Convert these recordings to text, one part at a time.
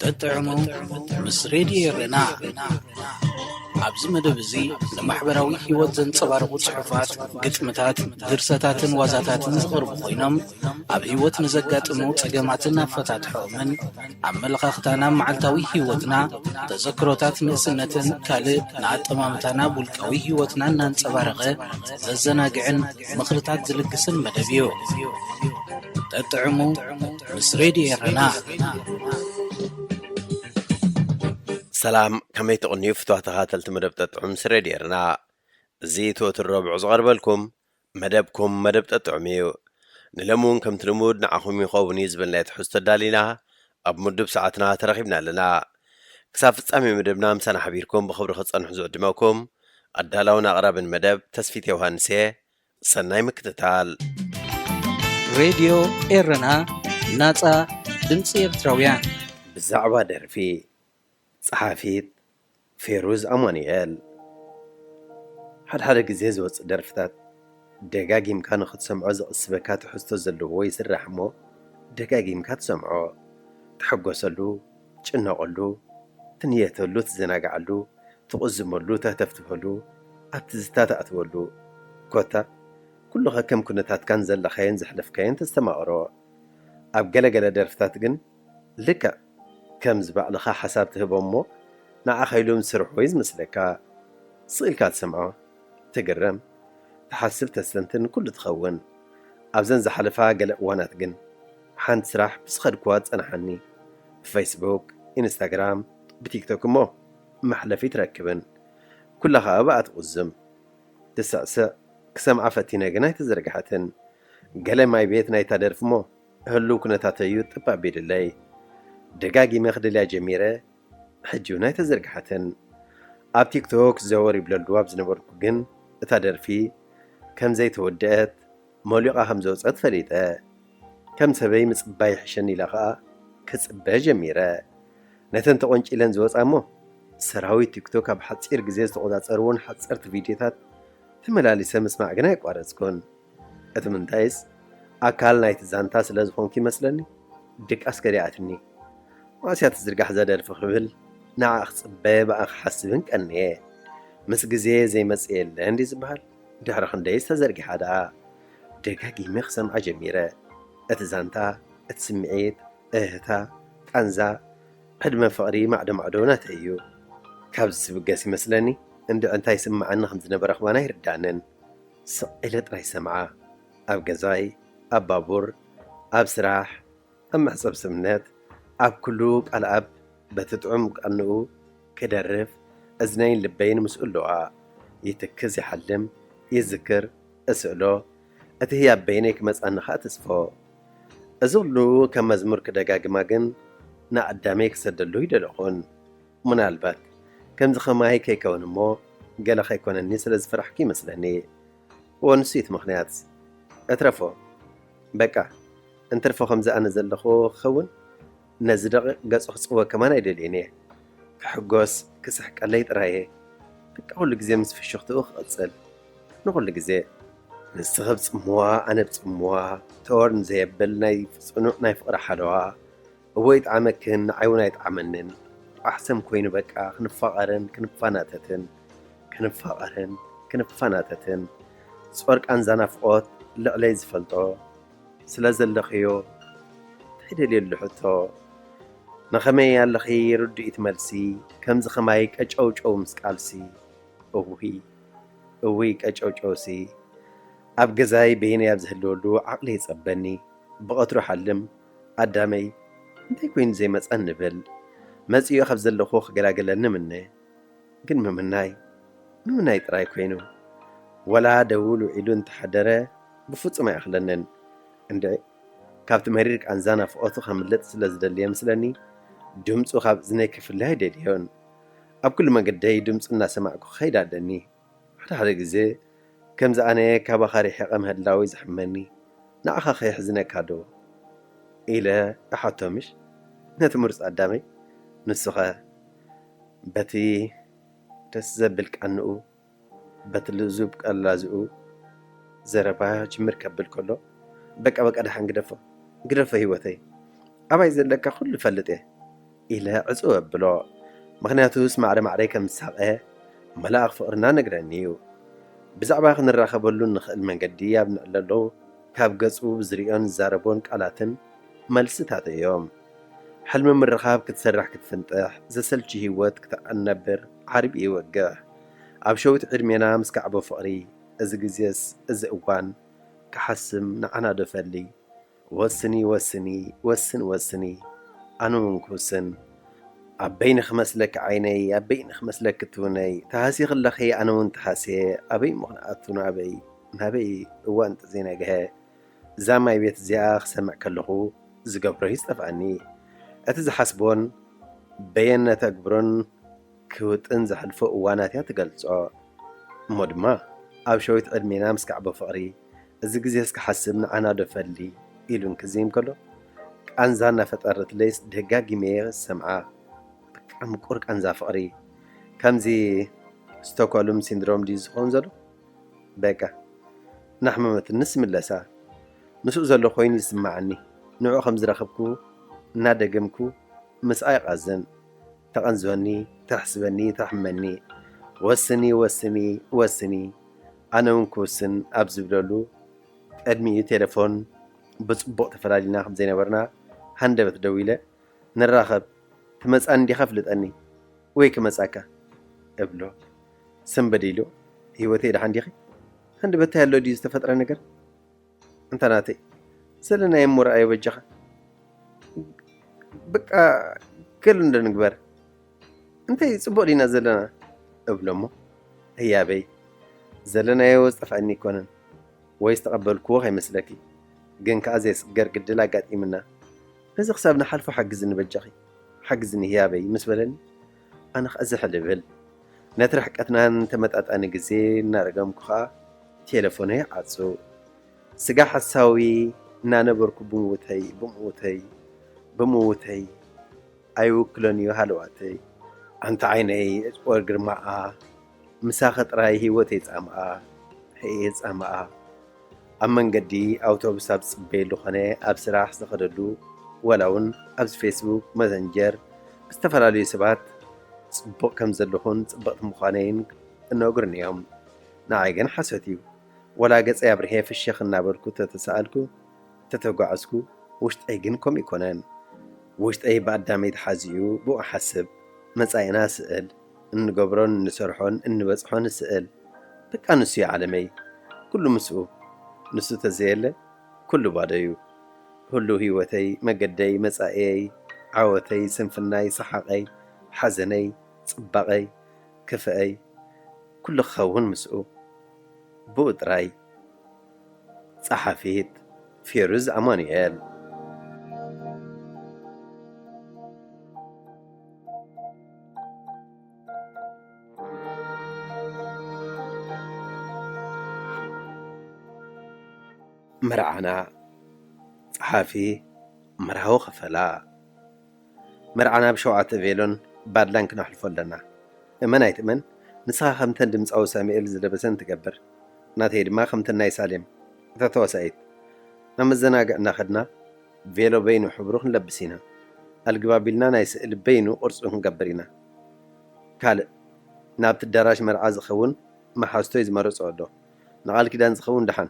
ጠጥዕሙ ምስ ሬድዮ ኤረና። ኣብዚ መደብ እዚ ንማሕበራዊ ህይወት ዘንጸባርቑ ጽሑፋት፣ ግጥምታት፣ ድርሰታትን ዋዛታትን ዝቐርቡ ኮይኖም፣ ኣብ ህይወት ንዘጋጥሙ ጸገማትን ኣፈታትሖኦምን፣ ኣመለኻኽታና፣ መዓልታዊ ህይወትና፣ ተዘክሮታት ንእስነትን ካልእ ንኣጠማምታና፣ ውልቃዊ ህይወትና እናንጸባረቐ ዘዘናግዕን ምኽርታት ዝልግስን መደብ እዩ። ጠጥዕሙ ምስ ሬድዮ ኤረና። ሰላም፣ ከመይ ትቕንዩ ፍትዋ ተኻተልቲ መደብ ጠጥዑም ምስ ሬድዮ ኤረና? እዚ እቲ ወትር ረብዑ ዝቐርበልኩም መደብኩም መደብ ጠጥዑም እዩ። ንሎሚ እውን ከምቲ ልሙድ ንዓኹም ይኸውን እዩ ዝበልናዮ ትሕዝቶ ኣዳሊና ኣብ ምዱብ ሰዓትና ተረኺብና ኣለና። ክሳብ ፍጻሜ መደብና ምሳና ሓቢርኩም ብኽብሪ ክትጸንሑ ዝዕድመኩም ኣዳላውን ኣቕራብን መደብ ተስፊት ዮሃንስ እየ። ሰናይ ምክትታል። ሬድዮ ኤረና፣ ናጻ ድምጺ ኤርትራውያን። ብዛዕባ ደርፊ። ጸሓፊት ፌሩዝ ኣማኑኤል። ሓድሓደ ግዜ ዝወጽእ ደርፍታት ደጋጊምካ ንኽትሰምዖ ዝቕስበካ ትሕዝቶ ዘለዎ ይስራሕ እሞ፣ ደጋጊምካ ትሰምዖ። ትሕጎሰሉ፣ ትጭነቐሉ፣ ትንየተሉ፣ ትዘናግዓሉ፣ ትቑዝመሉ፣ ተህተፍትፈሉ፣ ኣብ ትዝታ ትኣትወሉ። ኮታ፣ ኩሉ ከከም ኩነታትካን ዘለኻዮን ዘሕለፍካዮን ተስተማቕሮ። ኣብ ገለገለ ደርፍታት ግን ልክዕ ከምዚ ባዕልኻ ሓሳብ ትህቦ እሞ፣ ንዓኻ ኢሉ ዝሰርሖ እዩ ዝመስለካ። ስቕ ኢልካ ትሰምዖ፣ ትግረም፣ ትሓስብ፣ ተስተንትን ኩሉ ትኸውን። ኣብዘን ዝሓለፋ ገለ እዋናት ግን፣ ሓንቲ ስራሕ ብዝኸድክዋ ትጸንሓኒ። ብፌስቡክ፣ ኢንስታግራም፣ ብቲክቶክ እሞ መሕለፊ ትረክብን። ኩላ ኸኣ ብኣ ትቑዝም። ትስዕስዕ፣ ክሰምዓ ፈቲነ ግን ኣይተዘርግሐትን። ገለ ማይ ቤት ናይታ ደርፊ እሞ፣ ህሉው ኩነታተዩ ጥብ ኣቢሉለይ። ደጋጊመ ክደልያ ጀሚረ፣ ሕጂ እውን ኣይተዘርግሓትን። ኣብ ቲክቶክ ዘወር ይብለሉ ኣብ ዝነበርኩ ግን፣ እታ ደርፊ ከም ዘይተወደአት፣ መሊቓ ከም ዝወጸት ፈሊጠ። ከም ሰበይ ምጽባይ ይሕሸኒ ኢለ ኸኣ ክጽበ ጀሚረ። ነተን ተቖንጪለን ዝወጻ እሞ፣ ሰራዊት ቲክቶክ ኣብ ሓጺር ግዜ ዝተቖጻጸርወን ሓጸርቲ ቪድዮታት ተመላሊሰ ምስማዕ ግን ኣየቋረጽኩን። እቲ ምንታይስ፣ ኣካል ናይቲ ዛንታ ስለ ዝኾንኩ ይመስለኒ፣ ድቃስ ከዲኣትኒ። መዓስ እያ ትዝርጋሕ እዛ ደርፊ ክብል፣ ንዓኣ ክጽበ፣ ብኣ ክሓስብን ቀንየ። ምስ ግዜ ዘይመጽእ የለን ድዩ ዝበሃል? ድሕሪ ክንደይስ ተዘርጊሓ ደኣ? ደጋጊመ ክሰምዓ ጀሚረ። እቲ ዛንታ፣ እቲ ስምዒት፣ እህህታ፣ ቃንዛ፣ ዕድመ ፍቕሪ ማዕዶ ማዕዶ ናተይ እዩ። ካብዚ ዝብገስ ይመስለኒ፣ እንድዒ እንታይ ይስምዓኒ ከም ዝነበረ ከማን ኣይርድኣንን። ስቕ ኢለ ጥራይ ይሰምዓ። ኣብ ገዛይ፣ ኣብ ባቡር፣ ኣብ ስራሕ፣ ኣብ መሕጸቢ ሰብነት፣ ኣብ ኩሉ ቃልኣብ በቲ ጥዑም ቃንኡ ክደርፍ እዝነይን ልበይን ምስኡ ኣለዋ። ይትክዝ፣ ይሓልም፣ ይዝክር፣ እስእሎ፣ እቲ ህያብ በይነይ ክመጽኣኒ ኸኣ ትጽፎ። እዚ ኹሉ ከም መዝሙር ክደጋግማ ግን ንኣዳመይ ክሰደሉ ኣይደለኹን። ምናልባት ከምዚ ኸማይ ከይከውን እሞ ገለ ከይኮነኒ ስለ ዝፈራሕኩ ይመስለኒ። እወ፣ ንሱ እዩ እቲ ምኽንያት። እትረፎ። በቃ፣ እንትርፎ ከምዚ ኣነ ዘለኹ ክኸውን፣ ነዚ ደቂቕ ገጹ ክጽወ ከማን ኣይደልይን እየ። ክሕጎስ፣ ክስሕቀለይ ጥራይ እየ። በቃ፣ ኩሉ ግዜ ምስ ፍሽኽትኡ ክቕጽል። ንኹሉ ግዜ። ንስኺ ብጽምዋ፣ ኣነ ብጽምዋ፣ ተወርን ዘየብል ናይ ጽኑዕ ናይ ፍቕሪ ሓለዋ። እወ ይጥዓመክን፣ ንዓይ እውን ኣይጥዓመንን። ጣሕሰም ኮይኑ በቃ፣ ክንፋቐርን ክንፋናተትን፣ ክንፋቐርን ክንፋናተትን። ጾር ቃንዛ ናፍቖት ልዕለይ ዝፈልጦ ስለ ዘለኽዮ፣ እንታይ ደልየሉ ሕቶ? ንኸመይ ኣለኺ ርዱኢት መልሲ፣ ከምዚ ኸማይ ቀጨውጨው ምስ ቃልሲ። እውይ፣ እውይ ቀጨውጨውሲ፣ ኣብ ገዛይ በይነይ ኣብ ዝህልወሉ ዓቕሊ ይጸበኒ። ብቐትሩ ሓልም፣ ኣዳመይ እንታይ ኮይኑ ዘይመጸ ንብል። መጺኡ ካብ ዘለኹ ክገላግለኒ ምነ። ግን ምምናይ፣ ምምናይ ጥራይ ኮይኑ። ወላ ደውል ውዒሉ እንተሓደረ ብፍጹም ኣይኣኽለንን። እንድዒ፣ ካብቲ መሪር ቃንዛ ናፍቖቱ ከምልጥ ስለ ዝደሊ ይመስለኒ፣ ድምጹ ካብ እዝነይ ክፍለ ኣይደልዮን። ኣብ ኩሉ መገደይ ድምጹ እናሰማዕኩ ክኸይድ ኣለኒ። ሓደ ሓደ ግዜ ከምዚ ኣነ ካባኻ ርሒቐ ምህላወይ ዝሕመኒ፣ ንዓኻኸ የሕዝነካ ዶ? ኢለ እሓቶ ምሽ ነቲ ምሩጽ ኣዳመይ። ንሱኸ በቲ ደስ ዘብል ቃንኡ፣ በቲ ልዙብ ቀላዝኡ ዘረባ ጅምር ከብል ከሎ፣ በቃ በቃ ደሓን ግደፎ፣ ግደፎ ህይወተይ፣ ኣባይ ዘለካ ኩሉ እፈልጥ እየ፣ ኢለ ዕጽው ኣብሎ። ምኽንያቱስ ማዕረ ማዕረ ከም ዝሳቐ መልኣኽ ፍቕርና ነግረኒ እዩ። ብዛዕባ ክንራኸበሉ እንኽእል መንገዲ ኣብ ንዕለሎ ካብ ገጹ ብዝርእዮን ዝዛረቦን ቃላትን መልስታት እዮም። ሕልሚ ምርኻብ ክትሰርሕ ክትፍንጥሕ፣ ዘሰልቺ ህይወት ክትነብር ዓርቢ ይወግሕ። ኣብ ሸዊት ዕድሜና ምስ ከዕቦ ፍቕሪ፣ እዚ ግዜስ እዚ እዋን ክሓስም ንዓና ዶ ፈሊ? ወስኒ ወስኒ ወስን ወስኒ ኣነ እውን ክውስን። ኣበይ ንኽመስለኪ ዓይነይ ኣበይ ንኽመስለኪ ትውነይ ተሃሲ ክለኺ ኣነ እውን ተሃስየ ኣበይ ምኽንኣቱ ናበይ ናበይ እዋን ተዘይነግሀ እዛ ማይ ቤት እዚኣ ክሰምዕ ከለኹ ዝገብሮ እዩ ዝጠፍኣኒ እቲ ዝሓስቦን በየን ነተግብሮን ክውጥን ዘሕልፎ እዋናት እያ ትገልጾ። እሞ ድማ ኣብ ሸዊት ዕድሜና ምስ ከዕቦ ፍቕሪ፣ እዚ ግዜስ ክሓስብ ንዓና ዶ ፈሊ ኢሉ እንክዝይም ከሎ፣ ቃንዛ እናፈጠረትለይስ ደጋጊመ እየ ዝሰምዓ። በቃ ምቁር ቃንዛ ፍቕሪ። ከምዚ ስቶክሆልም ሲንድሮም ድዩ ዝኸውን ዘሎ? በቃ እናሕመመትንስ ይምለሳ። ምስኡ ዘሎ ኮይኑ ይስምዓኒ። ንዕኡ ከም ዝረኸብኩ እናደገምኩ ምስኣ ይቓዝን። ተቐንዝወኒ፣ ተሕስበኒ፣ ተሕመኒ። ወስኒ፣ ወስኒ፣ ወስኒ። ኣነ እውን ክውስን ኣብ ዝብለሉ፣ ቅድሚኡ ቴለፎን ብጽቡቕ ተፈላሊና ከም ዘይነበርና ሃንደበት ደዊለ፣ ንራኸብ፣ ትመጻኒ ዲኻ ፍለጠኒ፣ ወይ ክመጻካ እብሎ። ሰንበድ ኢሉ፣ ህይወተይ ደሓን ዲኺ? ሃንደበታይ ኣሎ ድዩ ዝተፈጥረ ነገር? እንታ ናተይ ዘለናዮ እሞ ረኣዮ በጃኻ። በቃ ገለ እንዶ ንግበር። እንታይ ጽቡቕ ዲና ዘለና? እብሎ እሞ፣ ህያበይ፣ ዘለናዮ ዝጠፍኣኒ ኣይኮነን። ወይ ዝተቐበልክዎ ከይመስለኪ። ግን ከኣ ዘየስገር ግድል ኣጋጢምና። ነዚ ክሳብ ንሓልፎ ሓግዝኒ በጃኺ። ሓግዝኒ ህያበይ ምስ በለኒ፣ ኣነ ከኣ ዝሕል እብል። ነቲ ርሕቀትናን ተመጣጣኒ ግዜ እናረገምኩ ከኣ ቴለፎነይ ይዓጹ። ስጋ ሓሳዊ እናነበርኩ ብምውተይ፣ ብምውተይ፣ ብምውተይ ኣይውክሎን እዩ ሃለዋተይ። ኣንታ ዓይነይ እጽወር ግርማኣ፣ ምሳኺ ጥራይ ህይወተይ ጻምኣ፣ ህየ ጻምኣ። ኣብ መንገዲ ኣውቶቡስ ኣብ ዝጽበየሉ ኾነ ኣብ ስራሕ ዝኸደሉ፣ ዋላ እውን ኣብዚ ፌስቡክ፣ መሰንጀር ብዝተፈላለዩ ሰባት ጽቡቕ ከም ዘለኹን ጽብቕቲ ምዃነይን እነግሩኒ እዮም። ንዓይ ግን ሓሶት እዩ። ዋላ ገጸይ ኣብርሄ ፍሽኽ እናበልኩ ተተሳኣልኩ፣ ተተጓዕዝኩ፣ ውሽጠይ ግን ከምኡ ኣይኮነን። ውሽጠይ ብኣዳመይ ተሓዚኡ ብኡ እሓስብ። መጻኢና እስእል። እንገብሮን እንሰርሖን እንበጽሖን እስእል። በቃ ንሱ እዩ ዓለመይ። ኩሉ ምስኡ። ንሱ ተዘየለ ኩሉ ባዶ እዩ። ህሉው ህይወተይ፣ መገደይ፣ መጻኢየይ፣ ዓወተይ፣ ስንፍናይ፣ ሰሓቐይ፣ ሓዘነይ፣ ጽባቐይ፣ ክፍአይ፣ ኩሉ ክኸውን ምስኡ። ብኡ ጥራይ። ጸሓፊት ፌሩዝ ኣማኑኤል። መርዓና። ጸሓፊ መርሃዊ ከፈላ። መርዓና ብሸውዓተ ቬሎን ባድላን ክነሕልፎ ኣለና። እመን ኣይትእመን፣ ንስኻ ከምተን ድምጻዊ ሳሙኤል ዝለበሰን ትገብር፣ ናተይ ድማ ከምተን ናይ ሳሌም፣ እታ ተዋሳኢት። ናብ መዘናግዒ እናኸድና ቬሎ በይኑ ሕብሩ ክንለብስ ኢና። ኣልግብ ኣቢልና ናይ ስእሊ በይኑ ቅርጹ ክንገብር ኢና። ካልእ፣ ናብቲ ኣዳራሽ መርዓ ዝኸውን መሓዝቶይ ዝመረጾ ኣሎ። ንቓል ኪዳን ዝኸውን ደሓን፣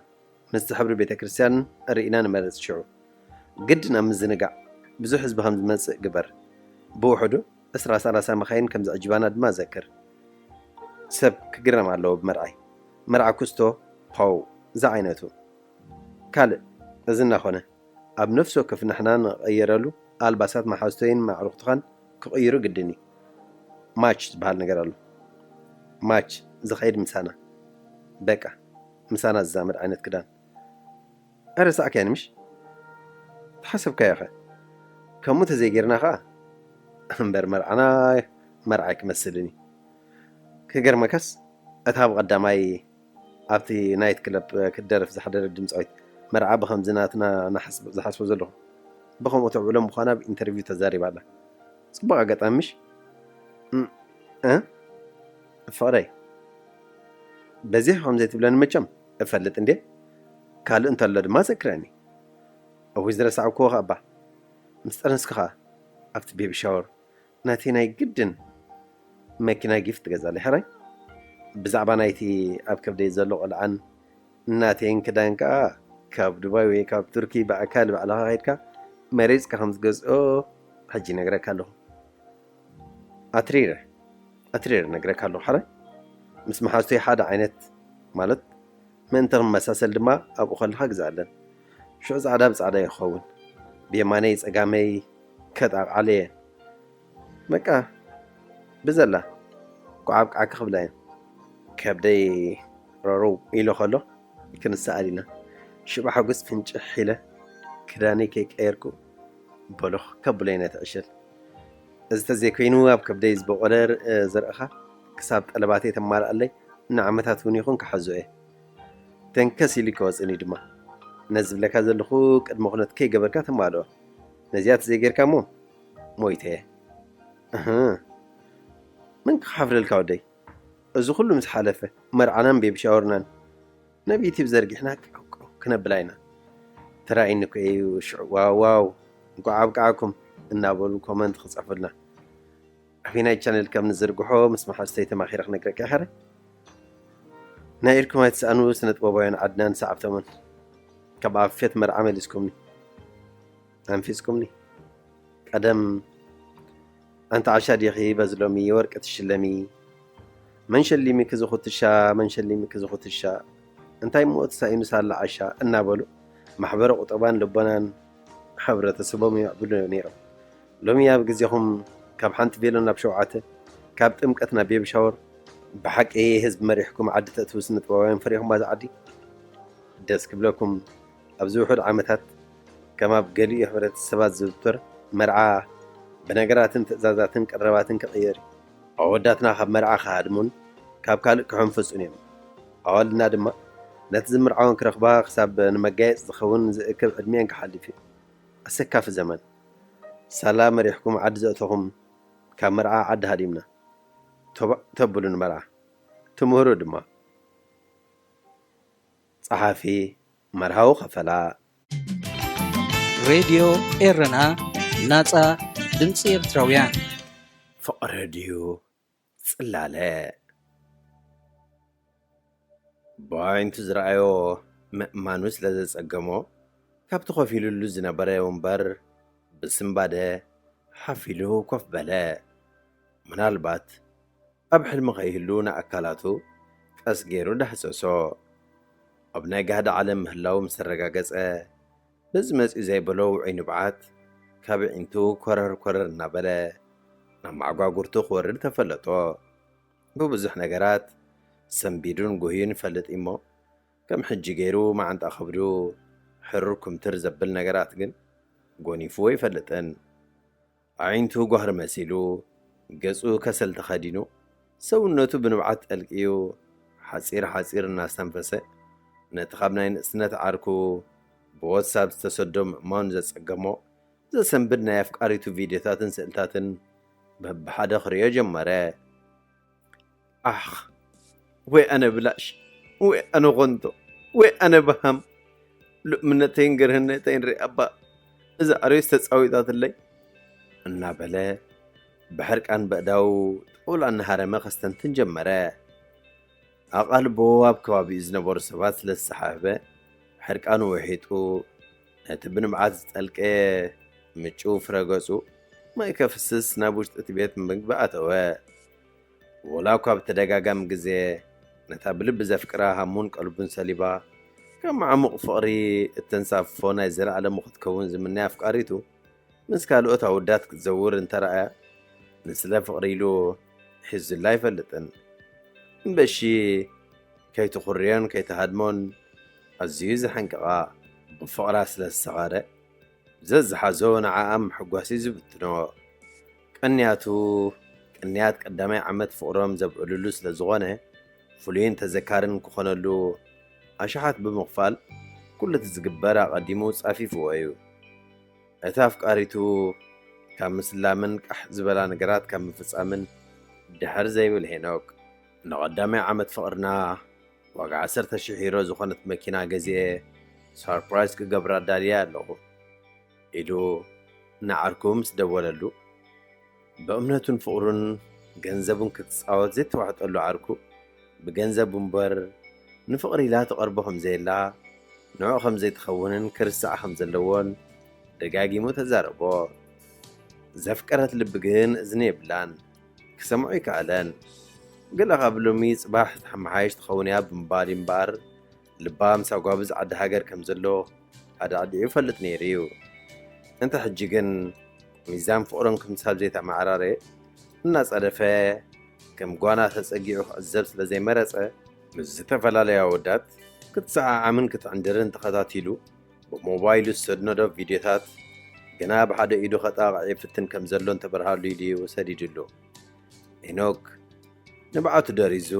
ምስቲ ሕብሪ ቤተ ክርስቲያን ርኢና ንመርጽ ሽዑ። ግድን ኣብ ምዝንጋዕ ብዙሕ ህዝቢ ከም ዝመጽእ ግበር። ብውሕዱ ዕስራ ሰላሳ መኻይን ከም ዝዕጅባና ድማ ዘክር። ሰብ ክግረም ኣለዎ ብመርዓይ። መርዓ ኩስቶ፣ ፖው፣ ዝዓይነቱ። ካልእ፣ እዚ እናኾነ፣ ኣብ ነፍሲ ወከፍ ንሕና ንቐየረሉ ኣልባሳት መሓዝቶይን ማዕርኽቱኻን ክቕይሩ ግድን እዩ። ማች ዝበሃል ነገር ኣሎ። ማች ዝኸይድ ምሳና። በቃ፣ ምሳና ዝዛመድ ዓይነት ክዳን። ኣይረሳዕካያን ምሽ? ተሓሰብካዮ ኸ? ከምኡ ተዘይጌርና ኸኣ እምበር መርዓና መርዓይ ክመስልን እዩ። ክገርመካስ እታ ብቐዳማይ ኣብቲ ናይት ክለብ ክትደርፍ ዝሓደረት ድምጻዊት መርዓ ብኸምዚ ናትና ንሓስብ-፣ ዝሓስቦ ዘለኹ ብኸምኡ ተብዕሎ ምዃና ኣብ ኢንተርቪው ተዛሪባ ኣላ። ጽቡቕ ኣጋጣሚ ምሽ? እም፣ እ? ፍቕረይ፣ በዚሑ ከም ዘይትብለኒ መቸም እፈልጥ እንድየ። ካልእ እንተሎ ድማ ዘክረኒ። እውይ ዝረሳዕክዎ ኸኣ እባ። ምስ ጠነስኪ ኸኣ ኣብቲ ቤቢ ሻወር ናተይ ናይ ግድን መኪና ጊፍት ትገዛለይ ሕራይ። ብዛዕባ ናይቲ ኣብ ከብደይ ዘሎ ቆልዓን ናተይን ክዳን ከኣ ካብ ዱባይ ወይ ካብ ቱርኪ ብኣካል ባዕልኻ ከይድካ መሪጽካ ከም ትገዝኦ ሕጂ ይነግረካ ኣለኹ። ኣትሪረ ኣትሪረ ነግረካ ኣለኹ ሕራይ። ምስ መሓዝቶይ ሓደ ዓይነት ማለት ምእንቲ ክመሳሰል ድማ ኣብኡ ከለኻ ግዝኣለን። ሽዑ ጻዕዳ ብጻዕዳ ይኸውን። ብየማነይ ጸጋመይ ከጣቕዓለ እየ። በቃ ብዘላ ጓዓብቃዕኪ ክብላ እየ። ከብደይ ረርው ኢሉ ከሎ ክንሰኣል ኢና። ሽባ ሓጎስ ፍንጭሕ ኢለ ክዳነይ ከይቀየርኩ በሎኽ ከብሎ እየ ነቲ ዕሸል። እዚ ተዘይኮይኑ ኣብ ከብደይ ዝበቖለ ር- ዘርእኻ ክሳብ ጠለባተይ ተማልኣለይ ንዓመታት እውን ይኹን ክሓዞ እየ። ተንከስ ኢሉ ከወፅእኒ ድማ ነዚ ዝብለካ ዘለኹ ቅድመ ኩነት ከይገበርካ ተማልኦ። ነዚኣ ተዘይጌርካ እሞ ሞይተ እየ። እህ፣ መን ክሓፍረልካ ወደይ? እዚ ኩሉ ምስ ሓለፈ መርዓናን ቤቢ ሻወርናን ናብ ዩቲብ ዘርጊሕና ቀውቀው ክነብላ ኢና። ተራኢኒ እኮ እዩ ሽዑ ዋው ዋው እንኳዕ ኣብቃዓኩም እናበሉ ኮመንት ክፅሕፉልና ኣበየናይ ቻነል ከም ንዝርግሖ ምስ መሓዝተይ ተማኺረ ክነግረካ ይኸረ። ናይ ኢድኩም ኣይትስኣኑ ስነ ጥበባውያን ዓድናን ሰዓብቶምን ካብ ኣፌት መርዓ መሊስኩምኒ ኣንፊስኩምኒ። ቀደም ኣንቲ ዓሻ ዲኺ በዚ ሎሚ ወርቂ ትሽለሚ፣ መን ሸሊምኪ እዚ ኩትሻ፣ መን ሸሊምኪ እዚ ኩትሻ፣ እንታይ እሞ ተሳኢኑ ሳላ ዓሻ እናበሉ ማሕበረ ቁጠባን ልቦናን ሕብረተሰቦም የምዕብሉ ነይሮም። ሎሚ ኣብ ግዜኹም ካብ ሓንቲ ቬሎ ናብ ሸውዓተ፣ ካብ ጥምቀት ናብ ቤቢ ሻወር፣ ብሓቂ ህዝቢ መሪሕኩም ዓዲ ተእትዉ ስነ ጥበባውያን ፈሪኹም ባዚ ዓዲ። ደስ ክብለኩም ኣብዚ ውሑድ ዓመታት ከም ኣብ ገሊኡ ሕብረተሰባት ዝዝውተር መርዓ ብነገራትን ትእዛዛትን ቀረባትን ክቕየር እዩ። ኣወዳትና ካብ መርዓ ክሃድሙን ካብ ካልእ ክሕንፍጹን እዮም። ኣዋልድና ድማ ነቲ ዝምርዓወን ክረኽባ ክሳብ ንመጋየጺ ዝኸውን ዝእክብ ዕድሚኤን ክሓልፍ እዩ። ኣሰካፊ ዘመን። ሳላ መሪሕኩም ዓዲ ዘእተኹም ካብ መርዓ ዓዲ ሃዲምና። ቶባእ ተብሉ ንመርዓ። ትምህሩ ድማ። ጸሓፊ መርሃዊ ከፈላ። ሬድዮ ኤረና ናጻ ድምፂ ኤርትራውያን። ፍቕሪ ድዩ ጽላለ? ብኣዒንቱ ዝረኣዮ ምእማኑ ስለ ዘጸገሞ ካብቲ ኮፍ ኢሉሉ ዝነበረ ወንበር ብስንባደ ሓፍ ኢሉ ኮፍ በለ። ምናልባት ኣብ ሕልሚ ከይህሉ ንኣካላቱ ቀስ ገይሩ ዳህሰሶ። ኣብ ናይ ጋህዲ ዓለም ምህላው ምስ ኣረጋገጸ በዚ መጺኡ ዘይበሎ ውዑይ ንብዓት ካብ ኣዒንቱ ኮረር ኮረር እናበለ ናብ መዓጓጉርቱ ክወርድ ተፈለጦ። ብብዙሕ ነገራት ሰንቢዱን ጉህዩን ይፈልጥ እሞ ከም ሕጂ ገይሩ መዓንጣ ከብዱ ሕሩር ኩምትር ዘብል ነገራት ግን ጎኒፍዎ ኣይፈልጥን። ኣዒንቱ ጓህሪ መሲሉ፣ ገጹ ከሰል ተኸዲኑ፣ ሰውነቱ ብንብዓት ጠልቅዩ፣ ሓጺር ሓጺር እናስተንፈሰ፣ ነቲ ካብ ናይ ንእስነት ዓርኩ ብዋትሳፕ ዝተሰዶ ምእማኑ ዘጸገሞ ዘሰንብድ ናይ ኣፍቃሪቱ ቪድዮታትን ስእልታትን በብሓደ ክርእዮ ጀመረ። ኣኽ፣ ወይ ኣነ ብላሽ፣ ወይ ኣነ ኾንቶ፣ ወይ ኣነ በሃም፣ ልእምነተይን ገርህነተይን ርእ ኣባ፣ እዛ ኣርእስ ተጻዊታትለይ እናበለ ብሕርቃን በእዳው ጣውላ እናሃረመ ከስተንትን ጀመረ። ኣቓልቦ ኣብ ከባቢኡ ዝነበሩ ሰባት ስለ ዝሰሓበ ሕርቃኑ ውሒጡ ነቲ ብንብዓት ዝጠልቀ ምጭው ፍረ ገጹ ማይ ከፍስስ ናብ ውሽጢ እቲ ቤት ምግቢ ኣተወ። ወላ እኳ ብተደጋጋሚ ግዜ ነታ ብልቢ ዘፍቅራ ሃሙን ቀልቡን ሰሊባ ካብ መዓሙቕ ፍቕሪ እተንሳፍፎ ናይ ዘለኣለሙ ክትከውን ዝምነያ ኣፍቃሪቱ ምስ ካልኦት ኣወዳት ክትዘውር እንተረኣያ ንስለ ፍቕሪ ኢሉ ሒዙላ ኣይፈልጥን። እምበሺ ከይትኹርዮን ከይትሃድሞን ኣዝዩ ዘሐንቅቓ። ብፍቕራ ስለ ዝሰቐረ ዘዝሓዞ ንዓኣ ምሕጓስ እዩ ዝብትኖ። ቀንያቱ ቅንያት ቀዳማይ ዓመት ፍቕሮም ዘብዕሉሉ ስለ ዝኾነ ፍሉይን ተዘካርን ክኾነሉ ኣሽሓት ብምኽፋል ኩሉ እቲ ዝግበር ኣቐዲሙ ጻፊፍዎ እዩ። እታ ኣፍቃሪቱ ካብ ምስላምን ቃሕ ዝበላ ነገራት ካብ ምፍጻምን ድሕር ዘይብል ሄኖክ ንቐዳማይ ዓመት ፍቕርና ዋጋ ዓሰርተ ሽሕ ዩሮ ዝኾነት መኪና ገዚኤ ሳርፕራይዝ ክገብራ ዳልየ ኣለኹ ኢሉ ንዓርኩ ምስ ደወለሉ ብእምነቱን ፍቕሩን ገንዘቡን ክትጻወት ዘይተዋሕጠሉ ዓርኩ፣ ብገንዘቡ እምበር ንፍቕሪ ኢላ ትቐርቦ ከም ዘየላ፣ ንዕኡ ከም ዘይትኸውንን ክርስዓ ከም ዘለዎን ደጋጊሙ ተዛረቦ። ዘፍቀረት ልቢ ግን እዝኒ የብላን፣ ክሰምዖ ኣይከኣለን። ገለ ካብ ሎሚ ጽባሕ ተሓመሓይሽ ትኸውን እያ ብምባል እዩ እምበኣር፣ ልባ ምስ ኣጓብዝ ዓዲ ሃገር ከም ዘሎ ኣዳዕዲዑ ይፈልጥ ነይሩ እዩ። እንተ ሕጂ ግን ሚዛን ፍቕሮም ክምሳል ዘይተመዓራረየ እናጸደፈ፣ ከም ጓና ተጸጊዑ ክዕዘብ ስለ ዘይመረጸ፣ ምስ ዝተፈላለያ ኣወዳት ክትሰዓዓምን ክትዕንድርን ተኸታቲሉ፣ ብሞባይሉ ዝሰነዶ ቪድዮታት ግና ብሓደ ኢዱ ከጣቕዕ ይፍትን ከም ዘሎ እንተበርሃሉ ኢሉ እዩ ሰዲድሉ። ሄኖክ ንብዓቱ ደሪዙ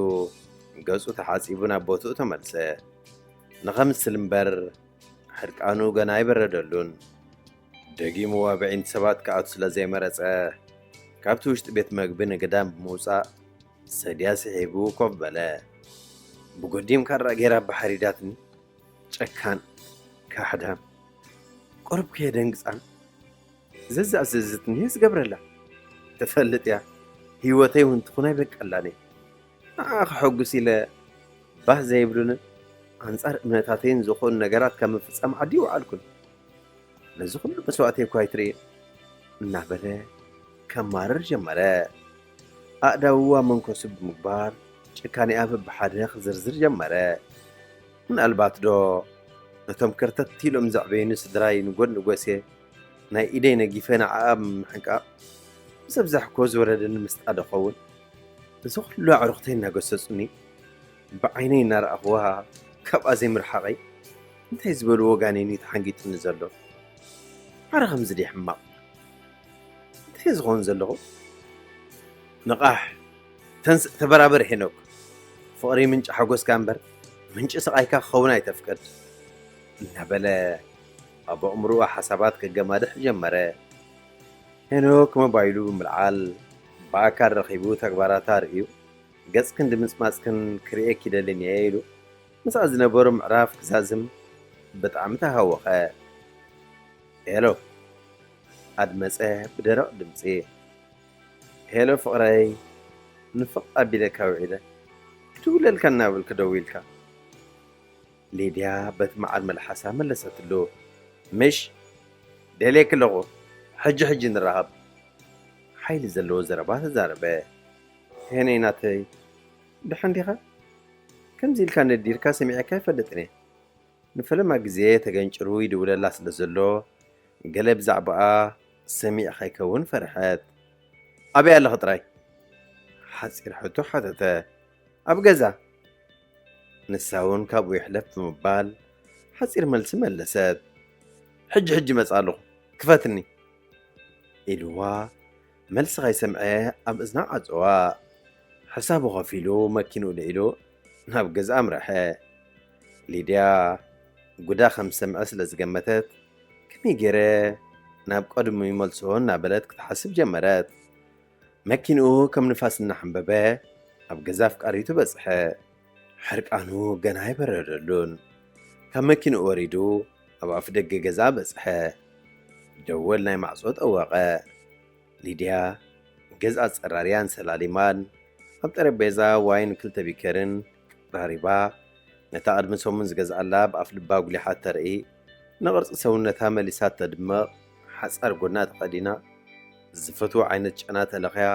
ገጹ ተሓጺቡ ናብ ቦትኡ ተመልሰ። ንኸምስል እምበር ሕርቃኑ ገና ኣይበረደሉን። ደጊሙ ኣብ ኣዒንቲ ሰባት ክኣቱ ስለ ዘይመረጸ፣ ካብቲ ውሽጢ ቤት መግቢ ንግዳም ብምውጻእ ሰድያ ስሒቡ ኮፍ በለ። ብጎዲም ካራ ገይራ ኣባሓሪዳትኒ። ጨካን፣ ካሕዳም። ቁሩብ ከየደንግጻን ዘዛእዘዘትኒ እየ ዝገብረላ። ትፈልጥ እያ፣ ህይወተይ እውን ትኹን ኣይበቀላን እየ። ንዓኣ ከሐጉስ ኢለ ባህ ዘይብሉንን ኣንጻር እምነታተይን ዝኾኑ ነገራት ካብ ምፍጻም ዓዲ ይወዓልኩን። ነዚ ኩሉ መስዋእተይ እኳ ኣይትርእይን፣ እናበለ ከማርር ጀመረ። ኣእዳዉ ኣብ መንከሱ ብምግባር ጭካኔኣ በብሓደ ክዝርዝር ጀመረ። ምናልባት ዶ ነቶም ከርተት ኢሎም ዘዕበዩኒ ስድራይ ንጎድ ንጎሴ ናይ ኢደይ ነጊፈ ንዓኣ ብምሕንቃቕ፣ ምስ ኣብዛሕክዎ ዝወረደኒ ምስጣ ዶ ኸውን? እዚ ኩሉ ኣዕሩኽተይ እናገሰጹኒ፣ ብዓይነይ እናረኣኽዋ ካብኣ ዘይምርሓቐይ፣ እንታይ ዝበልዎ ጋኔን እዩ ተሓንጊጡኒ ዘሎ? ኣረ ከምዚ ድየ ሕማቕ? እንታይ ዝኸውን ዘለኹ? ንቓሕ፣ ተንስእ፣ ተበራበር ሄኖክ። ፍቕሪ ምንጪ ሓጎስካ እምበር ምንጪ ስቓይካ ክኸውን ኣይተፍቅድ፣ እናበለ ኣብ ኣእምሮኡ ሓሳባት ከገማድሕ ጀመረ። ሄኖክ ሞባይሉ ብምልዓል ብኣካል ረኺቡ ተግባራታ ርእዩ፣ ገጽክን ድምጽማጽክን ክርእየኪ ይደልን እየ ኢሉ ምስኣ ዝነበሮ ምዕራፍ ክዛዝም ብጣዕሚ ተሃወኸ። ሄሎ፣ ኣድመጸ ብደረቕ ድምጺ። ሄሎ ፍቕረይ፣ ንፍቕ ኣቢለካ ውዒለ፣ ክድውለልካ እናበልኩ ደዊልካ። ሊድያ በቲ መዓር መልሓሳ መለሰትሉ። ምሽ፣ ደልየኪ ኣለኹ፣ ሕጂ ሕጂ ንራኸብ። ሓይሊ ዘለዎ ዘረባ ተዛረበ። ሄነይ ናተይ፣ ደሓን ዲኻ? ከምዚ ኢልካ ነዲርካ ሰሚዐካ ኣይፈልጥን እየ። ንፈለማ ግዜ ተገንጭሩ ይድውለላ ስለ ዘሎ፣ ገለ ብዛዕባኣ ሰሚዕካ ይከውን ፈርሐት። ኣበይ ኣለኺ ጥራይ? ሓጺር ሕቶ ሓተተ። ኣብ ገዛ። ንሳ እውን ካብኡ ይሕለፍ ብምባል ሓጺር መልሲ መለሰት። ሕጂ ሕጂ መጽእ ኣለኹ፣ ክፈትኒ። ኢልዋ መልሲ ከይሰምዐ ኣብ እዝና ዓጸዋ። ሕሳቡ ከፊሉ መኪንኡ ልዒሉ ናብ ገዛ ኣምረሐ። ሊድያ ጉዳ ከም ዝሰምዐ ስለ ዝገመተት፣ ከመይ ገይረ ናብ ቀድሙ ይመልሶ እናበለት ክትሓስብ ጀመረት። መኪንኡ ከም ንፋስ እናሓንበበ ኣብ ገዛ ኣፍቃሪቱ በጽሐ። ሕርቃኑ ገና ኣይበረደሉን። ካብ መኪንኡ ወሪዱ ኣብ ኣፍ ደገ ገዛ በጽሐ። ደወል ናይ ማዕጾ ጠወቐ። ሊድያ ገዝኣ ኣጸራርያን ሰላሊማን ኣብ ጠረጴዛ ዋይን ክልተ ቢከርን ቀራሪባ፣ ነታ ቅድሚ ሰሙን ዝገዝኣላ ብኣፍ ልባ ኣጉሊሓ ተርኢ፣ ንቕርጺ ሰውነታ መሊሳ ተድምቕ፣ ሓጻር ጎና ተኸዲና፣ ዝፈትዎ ዓይነት ጨና ተለኽያ፣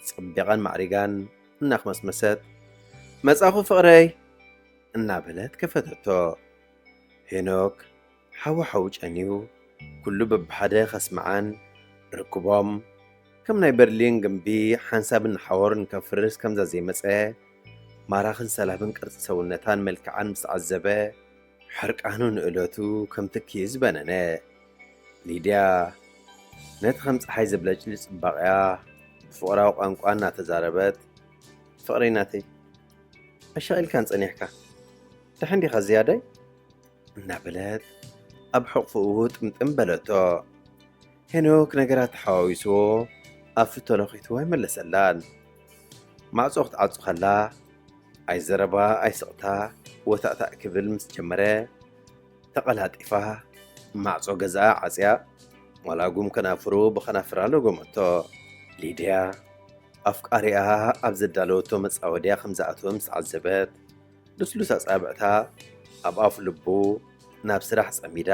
ጸቢቓን ማዕሪጋን እናኽመስመሰት፣ "መጻኹ ፍቕረይ!" እናበለት ከፈተቶ። ሄኖክ ሓዋሓው ጨንዩ፣ ኩሉ በብሓደ ከስምዓን ርክቦም ከም ናይ በርሊን ግንቢ ሓንሳብ እናሓወሩ ንከፍርስ ከምዛ ዘይመጸ፣ ማራኽን ሰላብን ቅርጺ ሰውነታን መልክዓን ምስ ዓዘበ፣ ሕርቃኑ ንእለቱ ከም ትኪ ዝበነነ። ሊድያ ነቲ ከም ጸሓይ ዘብለጭልጭ ጽባቐያ ብፍቕራዊ ቋንቋ እናተዛረበት፣ "ፍቕረይ ናተይ፣ ኣሻቒልካን ጸኒሕካ፣ ደሓን ዲኻ ዝያዳይ?" እናበለት ኣብ ሕቕፍኡ ጥምጥም በለቶ። ሄኖክ ነገራት ተሓዋዊስዎ ኣብ ፍቶ ለኺትዎ ኣይመለሰላን። ማዕጾ ክትዓጹ ከላ፣ ኣይዘረባ ኣይስቕታ ወታእታእ ክብል ምስ ጀመረ፣ ተቐላጢፋ ማዕጾ ገዛኣ ዓጽያ፣ ዋላ ጉም ከናፍሩ ብኸናፍራ ለጎመቶ። ሊድያ ኣፍቃሪኣ ኣብ ዘዳለወቶ መጻወድያ ከም ዝኣተወ ምስ ተዓዘበት፣ ልስሉስ ኣጻብዕታ ኣብ ኣፍ ልቡ ናብ ስራሕ ጸሚዳ፣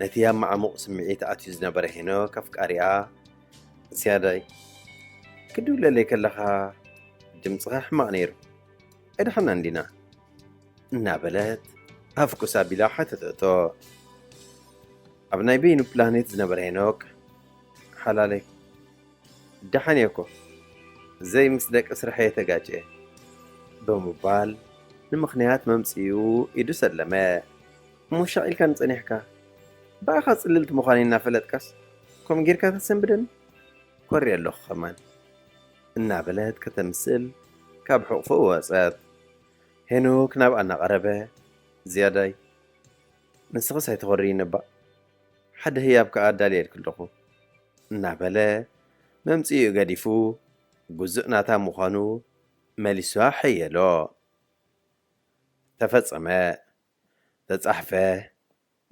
ነቲ ኣብ መዓሙቕ ስምዒት ኣትዩ ዝነበረ ሄኖክ ኣፍቃሪኣ፣ "ዝያዳይ፣ ክድውለለይ ከለኻ ድምጽኻ ሕማቕ ነይሩ፣ ኣይደሓናን ዲና?" እናበለት ሃፍኩስ ኣቢላ ሓተተቶ። ኣብ ናይ በይኑ ፕላኔት ዝነበረ ሄኖክ፣ "ሓላለይ፣ ደሓን እየ እኮ፣ ዘይ ምስ ደቂ ስርሐይ ተጋጭየ" ብምባል ንምኽንያት መምጽኢኡ ኢዱ ሰለመ። "እሞ ሻዕ ኢልካኒ ጸኒሕካ? ብኣኻ ጽልልቲ ምዃነይ እናፈለጥካስ ከምኡ ጌርካ ተሰንብደኒ? ኮርየ ኣለኹ ከማን" እናበለት ከተምስል ካብ ሕቑፎ ወጸት። ሄኖክ ናብኣ እናቐረበ፣ "ዝያዳይ፣ ንስኽስ ኣይትኾርይኒ እባ፣ ሓደ ህያብ ከኣ ኣዳልየልኪ ኣለኹ" እናበለ መምጽኢኡ ገዲፉ፣ ግዙእ ናታ ምዃኑ መሊሱ ኣሐየሎ። ተፈጸመ። ተጻሕፈ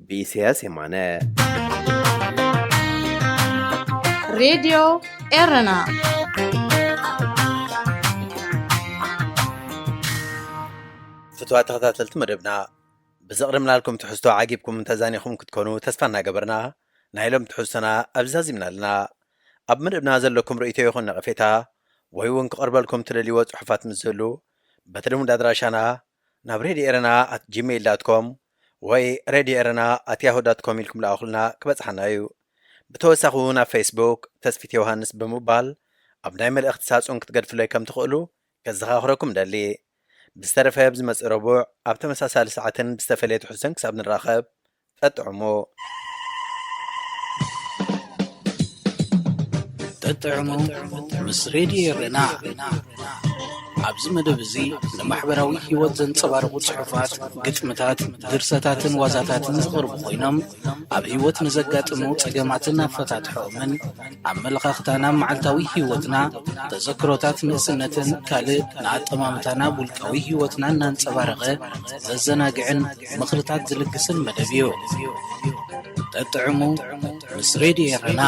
ብኢሳያስ የማነ። ሬድዮ ኤረና። ፍትዋት ተኸታተልቲ መደብና፣ ብዘቕረብናልኩም ትሕዝቶ ዓጊብኩም ተዛኒኹም ክትኮኑ ተስፋ እናገበርና፣ ናይ ሎም ትሕዝቶና ኣብዚ ዛዚምና ኣለና። ኣብ መደብና ዘለኩም ርእይቶ ይኹን ነቐፌታ፣ ወይ እውን ክቐርበልኩም ትደልይዎ ጽሑፋት ምስ ዝህሉ፣ በቲ ልሙድ ኣድራሻና ናብ ሬድዮ ኤረና ኣት ጂሜይል ዳት ኮም ወይ ሬድዮ ኤረና ኣት ያሁ ዳት ኮም ኢልኩም ለኣኹልና ክበጽሓና እዩ። ብተወሳኺ እውን ኣብ ፌስቡክ ተስፊት ዮሃንስ ብምባል ኣብ ናይ መልእኽቲ ሳጹን ክትገድፍለይ ከም ትኽእሉ ከዘኻኽረኩም ደሊ። ብዝተረፈ ብዝመጽእ ረቡዕ ኣብ ተመሳሳሊ ሰዓትን ብዝተፈለየ ትሕዝቶን ክሳብ ንራኸብ፣ ጠጥዕሙ። ጠጥዕሙ ምስ ሬድዮ ኤረና። ኣብዚ መደብ እዚ ንማሕበራዊ ህይወት ዘንጸባርቑ ጽሑፋት፣ ግጥምታት፣ ድርሰታትን ዋዛታትን ዝቐርቡ ኮይኖም፣ ኣብ ህይወት ንዘጋጥሙ ጸገማትን ኣፈታትሖኦምን፣ ኣመለኻኽታና ኣብ መዓልታዊ ህይወትና፣ ተዘክሮታት ንእስነትን ካልእ ንኣጠማምታና ኣብ ውልቃዊ ህይወትና እናንጸባረቐ ዘዘናግዕን ምኽርታት ዝልግስን መደብ እዩ። ጠጥዕሙ ምስ ሬድዮ ኤረና።